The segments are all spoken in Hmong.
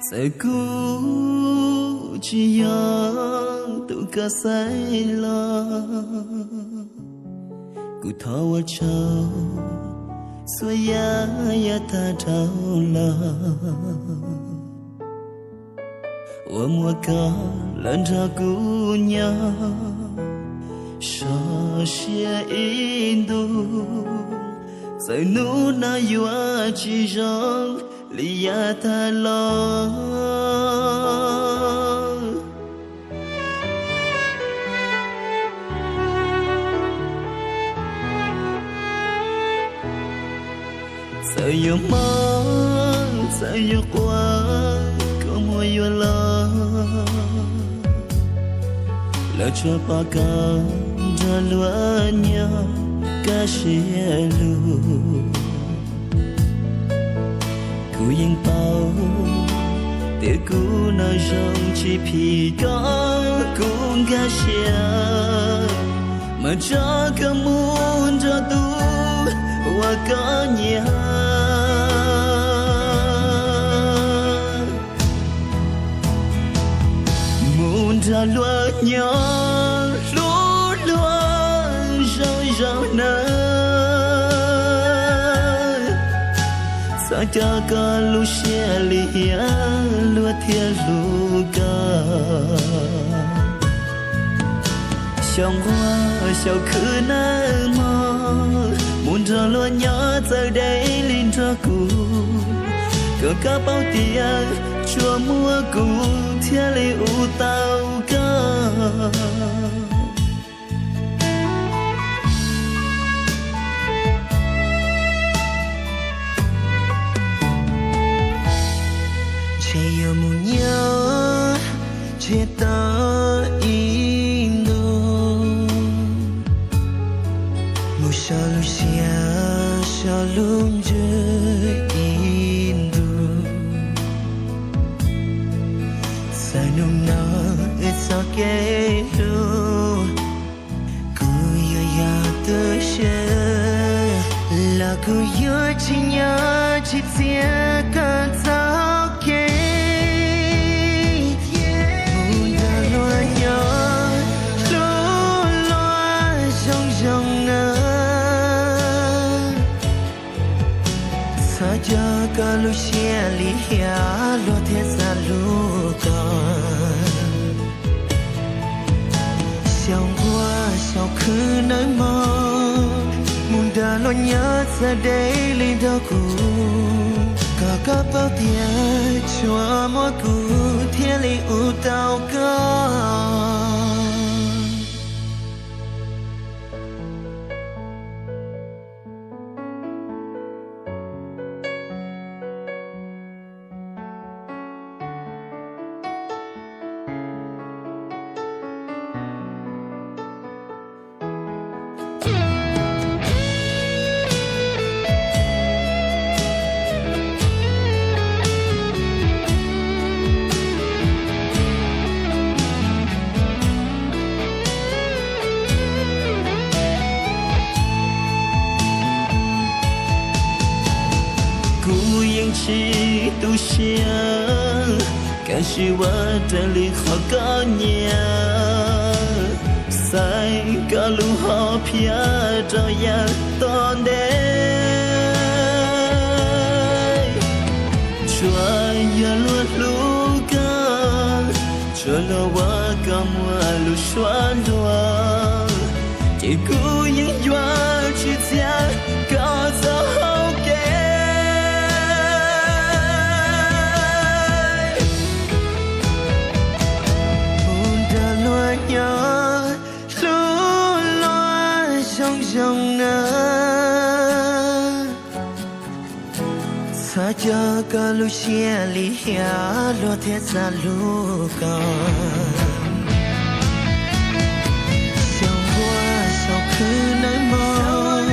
Txawm kuv tsis yog tus koj xaiv los, kuv thov ua tsaug txhua yam yav tag dhau los, uas muaj koj los nrog kuv nyob sov siab ib ntus. Txawm hnub no yuav tsis zoo li yav tag los, txawm yuav mob txawm yuav quaj, kua muag yuav los, los tsuas pom koj nrog luag nyob kaj siab lug. Kuv yeej paub tias kuv no zoo tsis phim koj, kuv nkag siab mas tso koj mus nrog tus uas koj nyiam, mus nrog luag nyob hlub luag zoo zoo nawb. Txhob coj koj lub siab lim hiam, luag thiaj hlub koj. Xyaum nquag xyaum khwv nawb mog, mus nrog luag nyob txawj deb li nrog kuv, kom koj paub tias tsuas muaj kuv thiaj li ua tau koj. Ntshe yuav mus nyob ntsiag to ib ntus, mus so lub siab so lub ntsws ib ntus. Txawm hnub no wb txoj kev hlub, kuv yuav yog tu siab los kuv yuav tsis nyob tsis txiav koj txoj kev. Mus nrog luag nyob hlub luag zoo zoo nawb. Txhob coj koj lub siab lim hiam, luag thiaj xav hlub koj. Xyaum nquag xyaum khwv nawb mog, mus nrog luag nyob txawj deb li nrog kuv, kom koj paub tias tsuas muaj kuv thiaj li ua tau koj. Kuv yeej tsis tu siab, koj sim ua raws li qhov koj nyiam. Xaiv koj lub hom phiaj rau yav tom ntej. Tsuas yog luag hlub koj, tsuas luag ua koj muaj lus suav ntuag, ces kuv yeej yuav tsis txiav koj txoj hau kev. Mus nrog luag nyob hlub luag zoo zoo nawb. Txhob coj koj lub siab lim hiam, luag thiaj xav hlub koj. Xyaum nquag xyaum khwv nawb mog,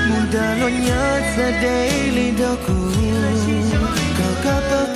mus nrog luag nyob txawj deb li nrog kuv, kom koj paub